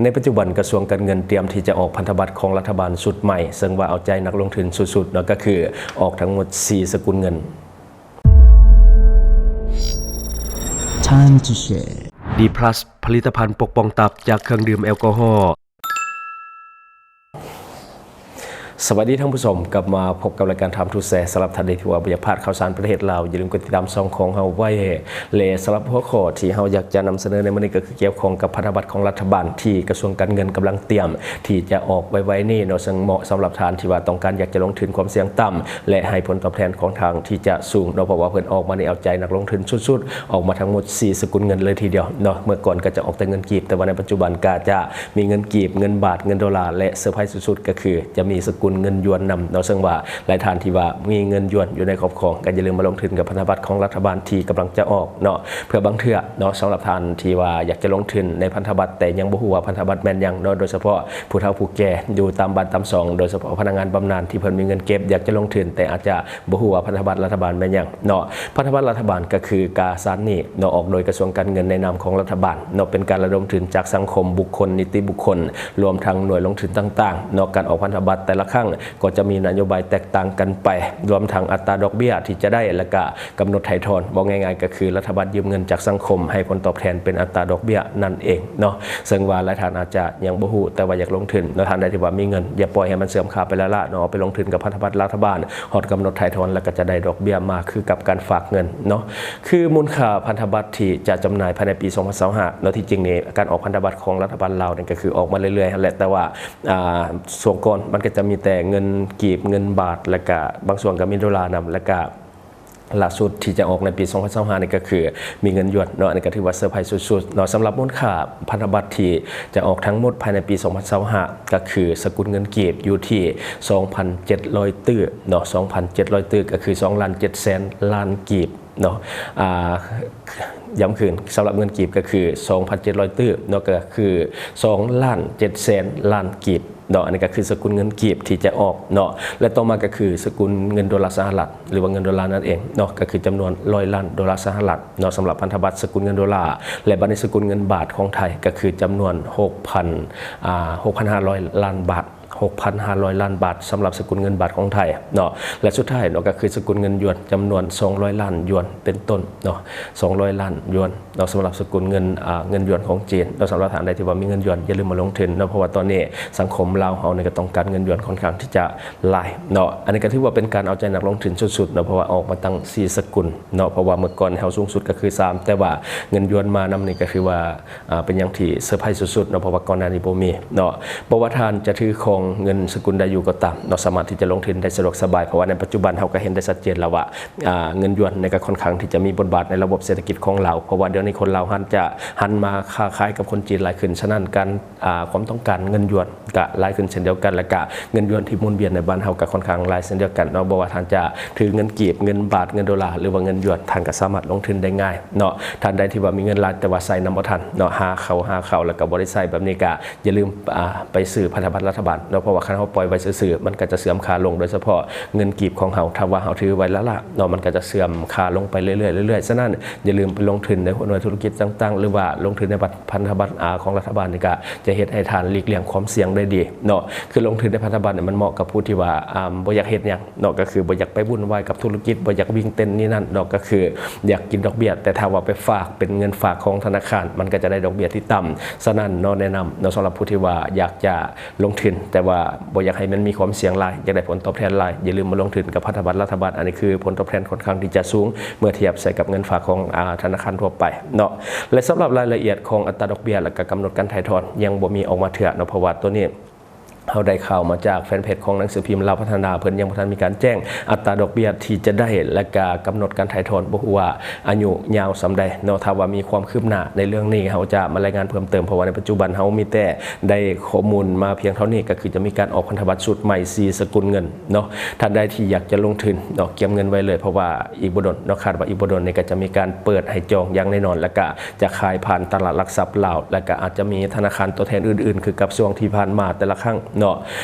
ໃນປັດຈຸບັນກະຊວງການເງິນຕຽມທີ່ຈະອອກພັນທະບັດຂອງລັດຖະບານຊຸດໃໝ່ ເຊິ່ງວ່າເອົາໃຈນັກລົງທຶນສຸດໆເນາະ ກໍຄືອອກທັງໝົດສີ່ສະກຸນເງິນ. Time to share. ດີພລັສ ຜະລິດຕະພັນປົກປ້ອງຕັບຈາກເຄື່ອງດື່ມແອລກໍຮໍ. ສະບາຍດີທ່ານຜູ້ຊົມ, ກັບມາພົບກັບລາຍການ Time to Share. ສຳລັບທ່ານໃດທີ່ວ່າບໍ່ຢາກພາດຂ່າວສານປະເທດລາວ, ຢ່າລືມກົດຕິດຕາມຊ່ອງຂອງເຮົາໄວ້. ແລະ ສຳລັບຫົວຂໍ້ທີ່ເຮົາຢາກຈະນຳສະເໜີໃນມື້ນີ້ ກໍຄືກ່ຽວຂ້ອງກັບພັນທະບັດຂອງລັດຖະບານ ທີ່ກະຊວງການເງິນກຳລັງຕຽມທີ່ຈະອອກໄວໆນີ້ເນາະ, ເຊິ່ງເໝາະສຳລັບທ່ານທີ່ວ່າຕ້ອງການຢາກຈະລົງທຶນຄວາມສ່ຽງຕ່ຳ ແລະ ໃຫ້ຜົນຕອບແທນຂ້ອນຂ້າງທີ່ຈະສູງເນາະ, ເພາະວ່າເພິ່ນອອກມານີ້ເອົາໃຈນັກລົງທຶນສຸດໆ ອອກມາທັງໝົດສີ່ສະກຸນເງິນເລີຍທີດຽວເນາະ. ເມື່ອກ່ອນກໍຈະອອກແຕ່ເງິນກີບ, ແຕ່ວ່າໃນປັດຈຸບັນກໍຈະມີເງິນກີບ, ເງິນບາດ, ເງິນໂດລາ ແລະ ເຊີໄພສຸດໆ ກໍຄືຈະມີສະກຸນເງິນຢວນນຳເນາະ. ເຊິ່ງວ່າຫຼາຍທ່ານທີ່ວ່າມີເງິນຢວນຢູ່ໃນຄອບຄອງ ກໍຢ່າລືມມາລົງທຶນກັບພັນທະບັດຂອງລັດຖະບານທີ່ກຳລັງຈະອອກເນາະ. ເພື່ອບາງເທື່ອເນາະ, ສຳລັບທ່ານທີ່ວ່າຢາກຈະລົງທຶນໃນພັນທະບັດ ແຕ່ຍັງບໍ່ຮູ້ວ່າພັນທະບັດແມ່ນຫຍັງເນາະ, ໂດຍສະເພາະຜູ້ເຖົ້າຜູ້ແກ່ຢູ່ຕາມບ້ານຕາມຊ່ອງ, ໂດຍສະເພາະພະນັກງານບຳນານທີ່ເພິ່ນມີເງິນເກັບ ຢາກຈະລົງທຶນ ແຕ່ອາດຈະບໍ່ຮູ້ວ່າພັນທະບັດລັດຖະບານແມ່ນຫຍັງເນາະ. ພັນທະບັດລັດຖະບານກໍຄືກາສານໜີ້ເນາະ, ອອກໂດຍກະຊວງການເງິນໃນນາມຂອງລັດຖະບານເນາະ, ເປັນການລະດົມທຶນຈາກສັງຄົມ, ບຸກຄົນ, ນິຕິບຸກຄົນ, ລວມທັງໜ່ວຍລົງທຶນຕ່າງໆເນາະ. ການອອກພັນທະບັດແຕ່ລະຄັ້ງກໍຈະມີນະໂຍບາຍແຕກຕ່າງກັນໄປ, ລວມທັງອັດຕາດອກເບ້ຍທີ່ຈະໄດ້ ແລະ ກະກຳນົດໄຖ່ຖອນ. ເວົ້າງ່າຍໆກໍຄືລັດຖະບານຢືມເງິນຈາກສັງຄົມ ໃຫ້ຜົນຕອບແທນເປັນອັດຕາດອກເບ້ຍນັ້ນເອງເນາະ. ເຊິ່ງວ່າຫຼາຍທ່ານອາດຈະຍັງບໍ່ຮູ້ ແຕ່ວ່າຢາກລົງທຶນເນາະ. ທ່ານໃດທີ່ວ່າມີເງິນ ຢ່າປ່ອຍໃຫ້ມັນເສື່ອມຄ່າໄປລ້າໆເນາະ, ເອົາໄປລົງທຶນກັບພັນທະບັດລັດຖະບານ ຮອດກຳນົດໄຖ່ຖອນ ແລ້ວກໍຈະໄດ້ດອກເບ້ຍມາຄືກັບການຝາກເງິນເນາະ. ຄືມູນຄ່າພັນທະບັດທີ່ຈະຈຳໜ່າຍພາຍໃນປີສອງພັນຊາວຫ້າເນາະ, ທີ່ຈິງນີ້ການອອກພັນທະບັດຂອງລັດຖະບານລາວນີ້ກໍຄືອອກມາເລື້ອຍໆຫັ້ນແຫຼະ, ແຕ່ວ່າ ອ່າ ຊ່ວງກ່ອນມັນກໍຈະມີແຕ່ເງິນກີບ, ເງິນບາດ ແລ້ວກະບາງຊ່ວງກໍມີໂດລານຳ, ແລ້ວກະລ່າສຸດທີ່ຈະອອກໃນປີສອງພັນຊາວຫ້ານີ້ກໍຄືມີເງິນຢວນເນາະ. ອັນນີ້ກໍຖືວ່າເຊີໄພສຸດໆເນາະ. ສຳລັບມູນຄ່າພັນທະບັດທີ່ຈະອອກທັງໝົດພາຍໃນປີສອງພັນຊາວຫ້າ ກໍຄືສະກຸນເງິນກີບຢູ່ທີ່ສອງພັນເຈັດຮ້ອຍຕື້ເນາະ, ສອງພັນເຈັດຮ້ອຍຕື້ ກໍຄືສອງລ້ານເຈັດແສນລ້ານກີບເນາະ. ອ່າ ຢ້ຳຄືນ, ສຳລັບເງິນກີບກໍຄືສອງພັນເຈັດຮ້ອຍຕື້ເນາະ, ກໍຄືສອງລ້ານເຈັດແສນລ້ານກີບເນາະ. ອັນນີ້ກໍຄືສະກຸນເງິນກີບທີ່ຈະອອກເນາະ ແລະ ຕໍ່ມາກໍຄືສະກຸນເງິນໂດລາສະຫະລັດ ຫຼືວ່າເງິນໂດລານັ້ນເອງເນາະ, ກໍຄືຈຳນວນຮ້ອຍລ້ານໂດລາສະຫະລັດເນາະ, ສຳລັບພັນທະບັດສະກຸນເງິນໂດລາ. ແລະ ບັດນີ້ສະກຸນເງິນບາດຂອງໄທກໍຄືຈຳນວນຫົກພັນ ອ່າ ຫົກພັນຫ້າຮ້ອຍລ້ານບາດ, ຫົກພັນຫ້າຮ້ອຍລ້ານບາດ ສຳລັບສະກຸນເງິນບາດຂອງໄທເນາະ. ແລະ ສຸດທ້າຍເນາະ ກໍຄືສະກຸນເງິນຢວນຈຳນວນສອງຮ້ອຍລ້ານຢວນເປັນຕົ້ນເນາະ, ສອງຮ້ອຍລ້ານຢວນເນາະ, ສຳລັບສະກຸນເງິນ ອ່າ ເງິນຢວນຂອງຈີນເນາະ. ສຳລັບທ່ານໃດທີ່ວ່າມີເງິນຢວນ ຢ່າລືມມາລົງທຶນເນາະ, ເພາະວ່າຕອນນີ້ສັງຄົມລາວເຮົານີ້ກໍຕ້ອງການເງິນຢວນຂ້ອນຂ້າງທີ່ຈະຫຼາຍເນາະ. ອັນນີ້ກໍຖືວ່າເປັນການເອົາໃຈນັກລົງທຶນສຸດໆເນາະ, ເພາະວ່າອອກມາຕັ້ງສີ່ສະກຸນເນາະ, ເພາະວ່າເມື່ອກ່ອນເຮົາສູງສຸດກໍຄືສາມ ແຕ່ວ່າເງິນຢວນມານຳນີ້ກໍຖືວ່າ ອ່າ ເປັນຫຍັງທີ່ເຊີໄພສຸດໆເນາະ, ເພາະວ່າກ່ອນໜ້ານີ້ບໍ່ມີເນາະ. ບໍ່ວ່າທ່ານຈະຖືຄອງເງິນສະກຸນໃດຢູ່ກໍຕາມເນາະ, ສາມາດທີ່ຈະລົງທຶນໄດ້ສະດວກສະບາຍ, ເພາະວ່າໃນປັດຈຸບັນເຮົາກໍເຫັນໄດ້ຊັດເຈນແລ້ວວ່າ ອ່າ ເງິນຢວນນີ້ກໍຂ້ອນຂ້າງທີ່ຈະມີບົດບາດໃນລະບົບເສດຖະກິດຂອງລາວ, ເພາະວ່າດຽວນີ້ຄົນລາວຫັນຈະ ຫັນມາຄ້າຂາຍກັບຄົນຈີນຫຼາຍຂຶ້ນ, ສະນັ້ນການ ອ່າ ຄວາມຕ້ອງການເງິນຢວນກໍຫຼາຍຂຶ້ນເຊັ່ນດຽວກັນ, ແລ້ວກໍເງິນຢວນທີ່ໝູນວຽນໃນບ້ານເຮົາກໍຂ້ອນຂ້າງຫຼາຍເຊັ່ນດຽວກັນເນາະ. ບໍ່ວ່າທ່ານຈະຖືເງິນກີບ, ເງິນບາດ, ເງິນໂດລາ ຫຼືວ່າເງິນຢວນ, ທ່ານກໍສາມາດລົງທຶນໄດ້ງ່າຍເນາະ. ທ່ານໃດທີ່ວ່າມີເງິນຫຼາຍແຕ່ວ່າໃຊ້ນຳບໍ່ທັນເນາະ, ຫາເຂົ້າ ຫາເຂົ້າ ແລ້ວກໍບໍ່ໄດ້ໃຊ້ແບບນີ້ ກໍຢ່າລືມ ອ່າ ໄປຊື້ພັນທະບັດລັດຖະບານເນາະ, ເພາະວ່າຄັນເຮົາປ່ອຍໄວ້ຊື່ໆ ມັນກໍຈະເສື່ອມຄ່າລົງ, ໂດຍສະເພາະເງິນກີບຂອງເຮົາ ຖ້າວ່າເຮົາຖືໄວ້ລ້າໆເນາະ, ມັນກໍຈະເສື່ອມຄ່າລົງໄປເລື້ອຍໆ ເລື້ອຍໆ. ສະນັ້ນຢ່າລືມໄປລົງທຶນໃນຫົວໜ່ວຍທຸລະກິດຕ່າງໆ ຫຼືວ່າລົງທຶນໃນພັນທະບັດ ອ່າ ຂອງລັດຖະບານນີ້ ກໍຈະເຮັດໃຫ້ທ່ານຫຼີກລ່ຽງຄວາມສ່ຽງໄດ້ດີເນາະ. ຄືລົງທຶນໃນພັນທະບັດນີ້ ມັນເໝາະກັບຜູ້ທີ່ວ່າ ອ່າ ບໍ່ຢາກເຮັດຫຍັງ ເນາະ, ກໍຄືບໍ່ຢາກໄປວຸ່ນວາຍກັບທຸລະກິດ, ບໍ່ຢາກວິ່ງເຕັ້ນນີ້ນັ້ນເນາະ, ກໍຄືຢາກກິນດອກເບ້ຍ. ແຕ່ຖ້າວ່າໄປຝາກເປັນເງິນຝາກຂອງທະນາຄານ ມັນກໍຈະໄດ້ດອກເບ້ຍທີ່ຕ່ຳ. ສະນັ້ນເນາະ ແນະນຳເນາະ, ສຳລັບຜູ້ທີ່ວ່າຢາກຈະລົງທຶນ ແຕ່ວ່າບໍ່ຢາກໃຫ້ມັນມີຄວາມສ່ຽງຫຼາຍ, ຢາກໄດ້ຜົນຕອບແທນຫຼາຍ, ຢ່າລືມມາລົງທຶນກັບພັນທະບັດລັດຖະບານ. ອັນນີ້ຄືຜົນຕອບແທນຂ້ອນຂ້າງທີ່ຈະສູງ ເມື່ອທຽບໃສ່ກັບເງິນຝາກຂອງ ອ່າ ທະນາຄານທົ່ວໄປເນາະ. ແລະ ສຳລັບລາຍລະອຽດຂອງອັດຕາດອກເບ້ຍ ແລະ ກະກຳນົດການໄຖ່ຖອນ ຍັງບໍ່ມີອອກມາເທື່ອເນາະ, ເພາະວ່າໂຕນີ້ ເຮົາໄດ້ຂ່າວມາຈາກແຟນເພຈຂອງໜັງສືພິມລາວພັດທະນາ, ເພິ່ນຍັງບໍ່ທັນມີການແຈ້ງອັດຕາດອກເບ້ຍທີ່ຈະໄດ້ ແລະ ກະກຳນົດການໄຖ່ຖອນ, ບໍ່ຮູ້ວ່າອາຍຸຍາວສ່ຳໃດເນາະ. ຖ້າວ່າມີຄວາມຄືບໜ້າໃນເລື່ອງນີ້ ເຮົາຈະມາລາຍງານເພີ່ມເຕີມ, ເພາະວ່າໃນປັດຈຸບັນເຮົາມີແຕ່ໄດ້ຂໍ້ມູນມາພຽງເທົ່ານີ້, ກໍຄືຈະມີການອອກພັນທະບັດຊຸດໃໝ່ສີ່ສະກຸນເງິນເນາະ. ທ່ານໃດທີ່ຢາກຈະລົງທຶນເນາະ, ກຽມເງິນໄວ້ເລີຍ, ເພາະວ່າອີກບໍ່ດົນເນາະ, ຄາດວ່າອີກບໍ່ດົນນີ້ກໍຈະມີການເປີດໃຫ້ຈອງຢ່າງແນ່ນອນ, ແລະ ກະຈະຂາຍຜ່ານຕະຫຼາດຫຼັກຊັບລາວ ແລະ ກະອາດຈະມີທະນາຄານຕົວແທນອື່ນໆ ຄືກັບຊ່ວງທີ່ຜ່ານມາແຕ່ລະຄັ້ງ ເນາະ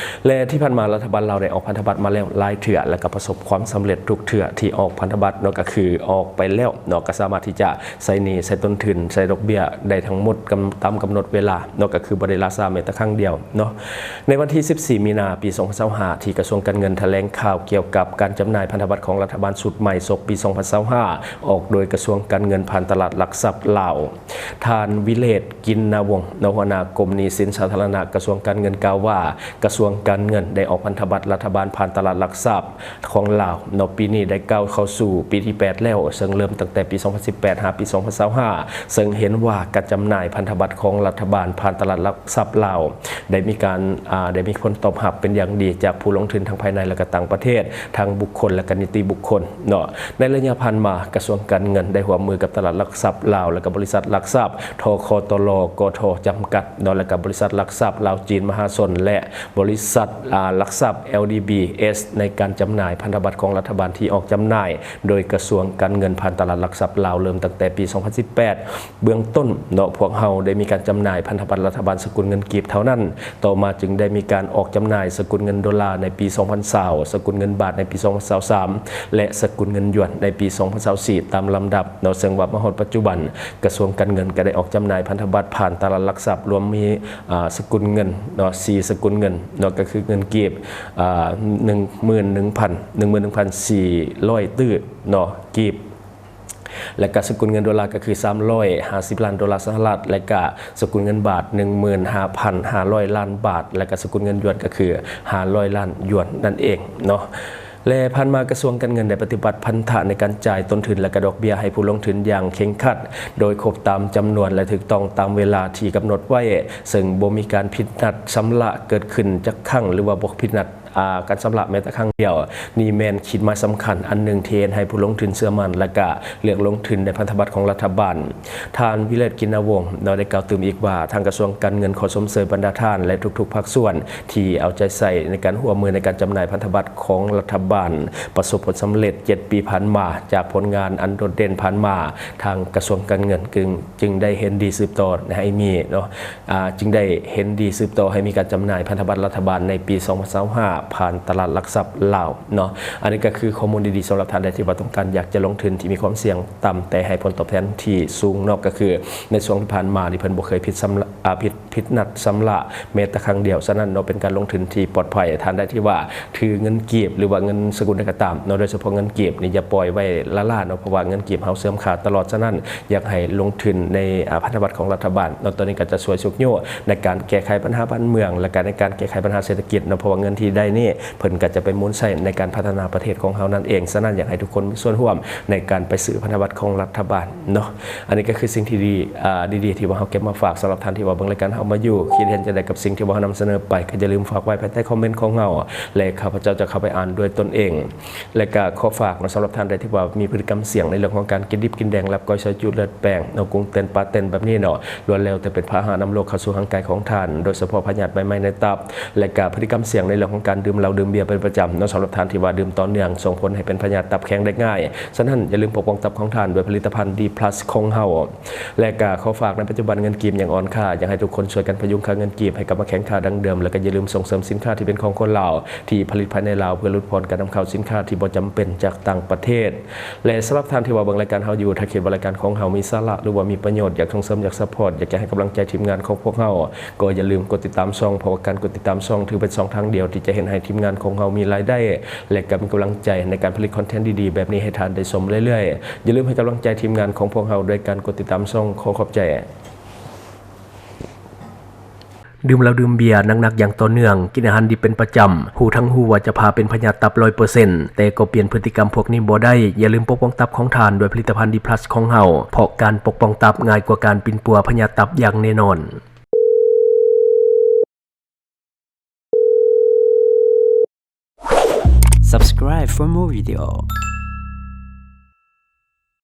ແລະ ທີ່ຜ່ານມາລັດຖະບານລາວໄດ້ອອກພັນທະບັດມາແລ້ວຫຼາຍເທື່ອ ແລະ ກໍປະສົບຄວາມສຳເລັດທຸກເທື່ອທີ່ອອກພັນທະບັດເນາະ ກໍຄືອອກໄປແລ້ວເນາະ ກໍສາມາດທີ່ຈະໃຊ້ໜີ້ ໃຊ້ຕົ້ນທຶນ ໃຊ້ດອກເບ້ຍໄດ້ທັງໝົດ ຕາມກຳນົດເວລາເນາະ ກໍຄືບໍ່ໄດ້ລ່າຊ້າແມ້ແຕ່ຄັ້ງດຽວເນາະ. ໃນວັນທີສິບສີ່ ມີນາ ປີສອງພັນຊາວຫ້າ ທີ່ກະຊວງການເງິນຖະແຫຼງຂ່າວກ່ຽວກັບການຈຳໜ່າຍພັນທະບັດຂອງລັດຖະບານຊຸດໃໝ່ ສົກປີສອງພັນຊາວຫ້າ ອອກໂດຍກະຊວງການເງິນ ຜ່ານຕະຫຼາດຫຼັກຊັບລາວ. ທ່ານ ວິເລດ ກິນນາວົງ ເນາະ ຫົວໜ້າກົມໜີ້ສິນສາທາລະນະ ກະຊວງການເງິນ ກ່າວວ່າ ກະຊວງການເງິນໄດ້ອອກພັນທະບັດລັດຖະບານຜ່ານຕະຫຼາດຫຼັກຊັບຂອງລາວເນາະ ປີນີ້ໄດ້ກ້າວເຂົ້າສູ່ປີທີແປດແລ້ວ ເຊິ່ງເລີ່ມຕັ້ງແຕ່ປີສອງພັນສິບແປດ ຫາປີສອງພັນຊາວຫ້າ ເຊິ່ງເຫັນວ່າການຈຳໜ່າຍພັນທະບັດຂອງລັດຖະບານຜ່ານຕະຫຼາດຫຼັກຊັບລາວ ໄດ້ມີການ ອາ ໄດ້ມີຜົນຕອບຮັບເປັນຢ່າງດີຈາກຜູ້ລົງທຶນທັງພາຍໃນ ແລະ ກະຕ່າງປະເທດ, ທັງບຸກຄົນ ແລະ ກະນິຕິບຸກຄົນ ເນາະ. ໃນໄລຍະຜ່ານມາ ກະຊວງການເງິນໄດ້ຮ່ວມມືກັບຕະຫຼາດຫຼັກຊັບລາວ ແລະ ກະບໍລິສັດຫຼັກຊັບ ທຂຕລ ກທ ຈຳກັດ ເນາະ ແລະ ກະບໍລິສັດຫຼັກຊັບລາວຈີນມະຫາຊົນ ແລະ ບໍລິສັດ ອາ ຫຼັກຊັບ ແອລດີບີເອສ ໃນການຈຳໜ່າຍພັນທະບັດຂອງລັດຖະບານທີ່ອອກຈຳໜ່າຍໂດຍກະຊວງການເງິນ ຜ່ານຕະຫຼາດຫຼັກຊັບລາວ ເລີ່ມຕັ້ງແຕ່ປີສອງພັນສິບແປດ ເບື້ອງຕົ້ນເນາະ ພວກເຮົາໄດ້ມີການຈຳໜ່າຍພັນທະບັດລັດຖະບານສະກຸນເງິນກີບເທົ່ານັ້ນ. ຕໍ່ມາຈຶ່ງໄດ້ມີການອອກຈຳໜ່າຍສະກຸນເງິນໂດລາໃນປີສອງພັນຊາວ, ສະກຸນເງິນບາດໃນປີສອງພັນຊາວສາມ ແລະ ສະກຸນເງິນຢວນໃນປີສອງພັນຊາວສີ່ ຕາມລຳດັບເນາະ. ເຊິ່ງວ່າມາຮອດປັດຈຸບັນ ກະຊວງການເງິນກໍໄດ້ອອກຈຳໜ່າຍພັນທະບັດຜ່ານຕະຫຼາດຫຼັກຊັບ ລວມມີ ອາ ສະກຸນເງິນເນາະ ສີ່ສະກຸນເງິນເນາະ ກໍຄືເງິນກີບ ອາ ໜຶ່ງໝື່ນໜຶ່ງພັນ ໜຶ່ງໝື່ນໜຶ່ງພັນສີ່ຮ້ອຍຕື້ເນາະ ກີບ ແລະກະສະກຸນເງິນໂດລາກໍຄືສາມຮ້ອຍຫ້າສິບລ້ານໂດລາສະຫະລັດ ແລະກະສະກຸນເງິນບາດໜຶ່ງໝື່ນຫ້າພັນຫ້າຮ້ອຍລ້ານບາດ ແລະກະສະກຸນເງິນຢວນກໍຄືຫ້າຮ້ອຍລ້ານຢວນນັ້ນເອງເນາະ. ແລະຜ່ານມາກະຊວງການເງິນໄດ້ປະຕິບັດພັນທະໃນການຈ່າຍຕົ້ນທຶນ ແລະກະດອກເບ້ຍໃຫ້ຜູ້ລົງທຶນຢ່າງເຄັ່ງຄັດ ໂດຍຄົບຕາມຈຳນວນ ແລະຖືກຕ້ອງຕາມເວລາທີ່ກຳນົດໄວ້ ເຊິ່ງບໍ່ມີການຜິດນັດຊຳລະເກີດຂຶ້ນຈັກຄັ້ງ ຫຼືວ່າບໍ່ຜິດນັດ ອາ ການຊຳລະແມ້ແຕ່ຄັ້ງດຽວ. ນີ້ແມ່ນຂີດໝາຍສຳຄັນອັນໜຶ່ງທີ່ເຮັດໃຫ້ຜູ້ລົງທຶນເຊື່ອໝັ້ນ ແລະກະເລືອກລົງທຶນໃນພັນທະບັດຂອງລັດຖະບານ. ທ່ານ ວິເລດ ກິນນາວົງ ເນາະ ໄດ້ກ່າວຕື່ມອີກວ່າ ທາງກະຊວງການເງິນຂໍຊົມເຊີຍບັນດາທ່ານ ແລະ ທຸກໆພາກສ່ວນທີ່ເອົາໃຈໃສ່ໃນການຮ່ວມມືໃນການຈຳໜ່າຍພັນທະບັດຂອງລັດຖະບານ ປະສົບຜົນສຳເລັດເຈັດປີຜ່ານມາ. ຈາກຜົນງານອັນໂດດເດັ່ນຜ່ານມາ ທາງກະຊວງການເງິນຈຶ່ງ ຈຶ່ງໄດ້ເຫັນດີສືບຕໍ່ໃຫ້ມີເນາະ ອາ ຈຶ່ງໄດ້ເຫັນດີສືບຕໍ່ໃຫ້ມີການຈຳໜ່າຍພັນທະບັດລັດຖະບານໃນປີສອງພັນຊາວຫ້າ ຜ່ານຕະຫຼາດຫຼັກຊັບລາວເນາະ. ອັນນີ້ກໍຄືຂໍ້ມູນດີໆສຳລັບທ່ານໃດທີ່ວ່າຕ້ອງການຢາກຈະລົງທຶນທີ່ມີຄວາມສ່ຽງຕ່ຳ ແຕ່ໃຫ້ຜົນຕອບແທນທີ່ສູງເນາະ ກໍຄືໃນຊ່ວງທີ່ຜ່ານມານີ້ເພິ່ນບໍ່ເຄີຍຜິດຊຳລະ ອາ ຜິດ ຜິດນັດຊຳລະແມ້ແຕ່ຄັ້ງດຽວ. ສະນັ້ນເນາະ ເປັນການລົງທຶນທີ່ປອດໄພ. ທ່ານໃດທີ່ວ່າຖືເງິນກີບ ຫຼືວ່າເງິນສະກຸນໃດກໍຕາມເນາະ ໂດຍສະເພາະເງິນກີບນີ້ຢ່າປ່ອຍໄວ້ລ້າໆເນາະ ເພາະວ່າເງິນກີບເຮົາເສື່ອມຄ່າຕະຫຼອດ. ສະນັ້ນຢາກໃຫ້ລົງທຶນໃນ ອາ ພັນທະບັດຂອງລັດຖະບານເນາະ ຕົວນີ້ກໍຈະຊ່ວຍຊຸກຍູ້ໃນການແກ້ໄຂບັນຫາບ້ານເມືອງ ແລະກະໃນການແກ້ໄຂບັນຫາເສດຖະກິດເນາະ ເພາະວ່າເງິນທີ່ໄດ້ນີ້ເພິ່ນກໍຈະໄປໝູນໃຊ້ໃນການພັດທະນາປະເທດຂອງເຮົານັ້ນເອງ. ສະນັ້ນຢາກໃຫ້ທຸກຄົນມີສ່ວນຮ່ວມໃນການໄປຊື້ພັນທະບັດຂອງລັດຖະບານເນາະ. ອັນນີ້ກໍຄືສິ່ງທີ່ດີ ອາ ດີໆທີ່ວ່າເຮົາເກັບມາຝາກ. ສຳລັບທ່ານທີ່ວ່າເບິ່ງລາຍການເຮົາມາຢູ່ ຄິດເຫັນຈັ່ງໃດກັບສິ່ງທີ່ວ່າເຮົານຳສະເໜີໄປ ກໍຢ່າລືມຝາກໄວ້ພາຍໃຕ້ຄອມເມັນຂອງເຮົາ ແລະ ຂ້າພະເຈົ້າຈະເຂົ້າໄປອ່ານດ້ວຍຕົນເອງ. ແລະກະຂໍຝາກເນາະ ສຳລັບທ່ານໃດທີ່ວ່າມີພຶດຕິກຳສ່ຽງໃນເລື່ອງຂອງການກິນດິບກິນແດງ ລັບ ກ້ອຍ ຊອຍຈຸ ເລືອດແປງເນາະ ກຸ້ງເຕັ້ນ ປາເຕັ້ນ ແບບນີ້ເນາະ ລ້ວນແລ້ວແຕ່ເປັນພາຫະນຳໂລກເຂົ້າສູ່ຮ່າງກາຍຂອງທ່ານ ໂດຍສະເພາະພະຍາດໃບໄມ້ໃນຕັບ ແລະກະພຶດຕິກຳສ່ຽງໃນເລື່ອງຂອງການດື່ມເຫຼົ້າດື່ມເບຍເປັນປະຈຳເນາະ. ສຳລັບທ່ານທີ່ວ່າດື່ມຕໍ່ເນື່ອງ ສົ່ງຜົນໃຫ້ເປັນພະຍາດຕັບແຂງໄດ້ງ່າຍ. ສະນັ້ນຢ່າລືມປົກປ້ອງຕັບຂອງທ່ານດ້ວຍຜະລິດຕະພັນ ດີພລັສ ຂອງເຮົາ. ແລະກະຂໍຝາກ ໃນປັດຈຸບັນເງິນກີບຍັງອ່ອນຄ່າ ຢາກໃຫ້ທຸກຄົນຊ່ວຍກັນພະຍຸງຄ່າເງິນກີບໃຫ້ກັບມາແຂງຄ່າດັ່ງເດີມ ແລະກະຢ່າລືມສົ່ງເສີມສິນຄ້າທີ່ເປັນຂອງຄົນລາວ ທີ່ຜະລິດພາຍໃນລາວ ເພື່ອຫຼຸດຜ່ອນການນຳເຂົ້າສິນຄ້າທີ່ບໍ່ຈຳເປັນຈາກຕ່າງປະເທດ. ແລະສຳລັບທ່ານທີ່ວ່າເບິ່ງລາຍການເຮົາຢູ່ ຖ້າຄິດວ່າລາຍການຂອງເຮົາມີສາລະ ຫຼືວ່າມີປະໂຫຍດ ຢາກສົ່ງເສີມ ຢາກຊັບພອດ ຢາກຈະໃຫ້ກຳລັງໃຈທີມງານຂອງພວກເຮົາ ກໍຢ່າລືມກົດຕິດຕາມຊ່ອງ ເພາະວ່າການກົດຕິດຕາມຊ່ອງຖືເປັນຊ່ອງທາງດຽວທີ່ຈະເຮັດໃຫ້ທີມງານຂອງເຮົາມີລາຍໄດ້ ແລະກະມີກຳລັງໃຈໃນການຜະລິດຄອນເທັນດີໆແບບນີ້ໃຫ້ທ່ານໄດ້ຊົມເລື້ອຍໆ. ຢ່າລືມໃຫ້ກຳລັງໃຈທີມງານຂອງພວກເຮົາດ້ວຍການກົດຕິດຕາມຊ່ອງ. ຂໍຂອບໃຈ. ດື່ມເຫຼົ້າດື່ມເບຍໜັກໆຢ່າງຕໍ່ເນື່ອງ, ກິນອາຫານດິບເປັນປະຈຳ, ຮູ້ທັງຮູ້ວ່າຈະພາເປັນພະຍາດຕັບຮ້ອຍເປີເຊັນ ແຕ່ກໍປ່ຽນພຶດຕິກຳພວກນີ້ບໍ່ໄດ້. ຢ່າລືມປົກປ້ອງຕັບຂອງທ່ານດ້ວຍຜະລິດຕະພັນ ດີພລັສ ຂອງເຮົາ, ເພາະການປົກປ້ອງຕັບງ່າຍກວ່າການປິ່ນປົວພະຍາດຕັບຢ່າງແນ່ນອນ. Subscribe for more video.